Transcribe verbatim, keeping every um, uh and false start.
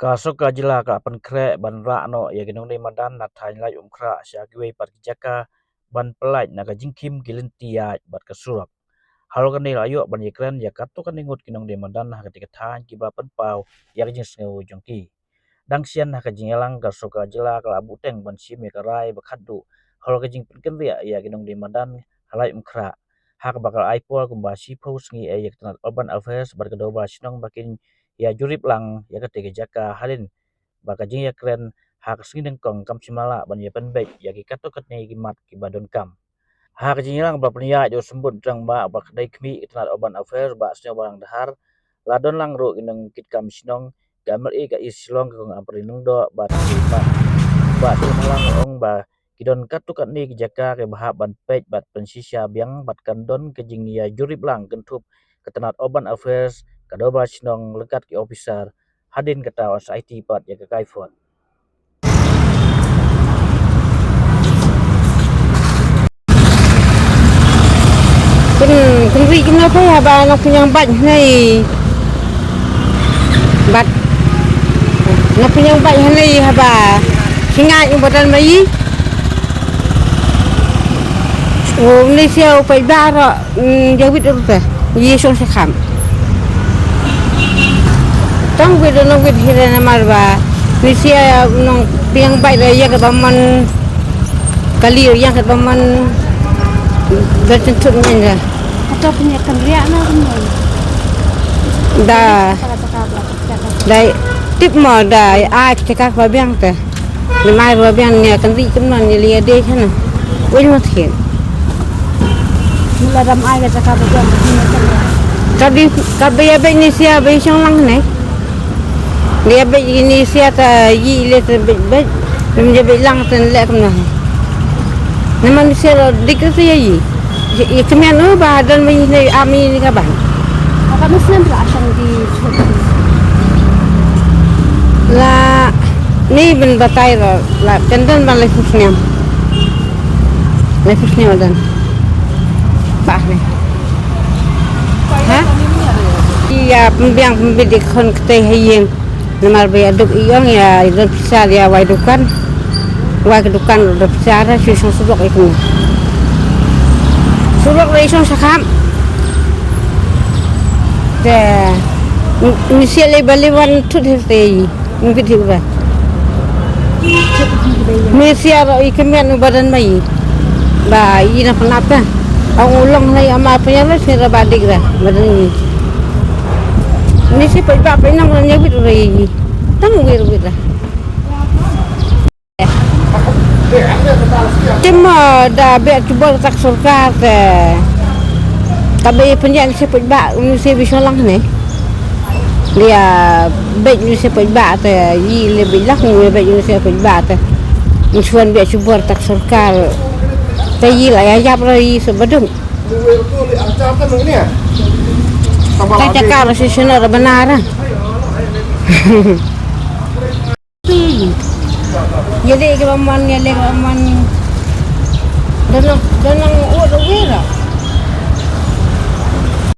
Ka sorkar jylla ka la pynkhreh ban rah noh ïa ki nongdie madan na thaiñ Laitumkhrah sha kiwei pat ki jaka ban pyllait na ka jingkhim ki lynti ïaid bad ka surok. Halor kane la ïoh ban ïakren ïa katto katne ngut ki nongdie madan ha katei ka thaiñ kiba pynpaw ïa ka jingsngew jong ki. Dang shen ha ka jingïalang ka sorkar jylla ka la buhteng ban shim ïa ka rai ba khatduh halor ka jingpynkynriah ïa ki nongdie madan ha Laitumkhrah, ha kaba ka la ai por kumba shiphew sngi ïa ka tnat Urban Affairs bad ka dorbar shnong ba kin ïa jurip lang ïa katei ka jaka hadien ba ka jingïakren ha ka sngi nyngkong kam shym la lah ban ïa pynbeit ïa ki katto katne ki mat kiba donkam. Ha ka jingïalang ba pynïaid u Symbud Rangbah ba ka dei khmih ka tnat Urban Affairs Bah Sniawbhalang Dhar, la don lang ruh ki nongkitkam shnong, ka M L A ka East Shillong ka Kong Ampareen Lyngdoh bad ki Bah, Bah Tun Hallang, ong ba ki don katto katne ki jaka kiba hap ban peit bad pynshisha biang bad kan don ka jingïa jurip lang kynthup ka tnat Urban Affairs, ka dorbar shnong ryngkat ki ophisar. Hadien kata yn sa aiti pat ïa ka Kaifot. Kyn, kynriah kumno phi haba nang pynïang bad hangne. Bad nang pynïang bad hangne haba sngewbha u ba don ma i. U Malaysia u paidbah ro, mm, ïa wit ruh te. Ïa shong shakham. Tang wit ruh nang wit hi re namar ba Malaysia nang pynïang bad ïa ka ba man kali ïa ka ba man bertentut men da. Hato pynïakynriah na kumno? Da. Dei tip mo da ai ka jaka kaba biang te. Namar ba biang ïa kynriah kumno ïa lei de shano. Wei mo thied. Mula dam ai ka jaka ba biang. Ka bi, ka bi ïa beit ni sia ba i shong lang ne. Ïa beit ni sia ta i le ta beit beit. Ym ïa beit lang ta leh kumno. Namar ni sia lo dik ta ïa i. I kemian u ba don ma i ne am i ni ka ban. Apa ni snem la asam di. La ni ban batai la, la kan don ban laiphew snem. Laiphew snem don. Bah ni. Ha? Ïa pynbiang pynbit ïa ka khun katei ha ïing. Namar ba ïa duk i ong ïa don pisa ïa wai dukan. Wai ka dukan don pisa ra shu shong surok ïa kumne. Surok ra i shong shakham. Te ni sia lei ba lei wan tut hi te i. Ngi bit hi ba. Ni sia ro i kemian u badan mai. Ba i na pnap ta. Ong u long nai ama pnap ra sira ba dik ra. Badan ni. Ni si pa ba pa nang ran ya wit ra i. Tang wir wit ra. Te mo da beh tu bor tak sorkar te. Ka beh pynjah ni si pa ba ni si bi sholang ne. Dia beh ni si pa ba te i le bi lak ni beh ni si pa ba te. Ni suan beh tu bor tak sorkar. Te i la ya yap ra i sebedung. Ka cakar si sino ra benar. Jadi ka ba mon, jadi ka ba mon. Danang, danang ut wira.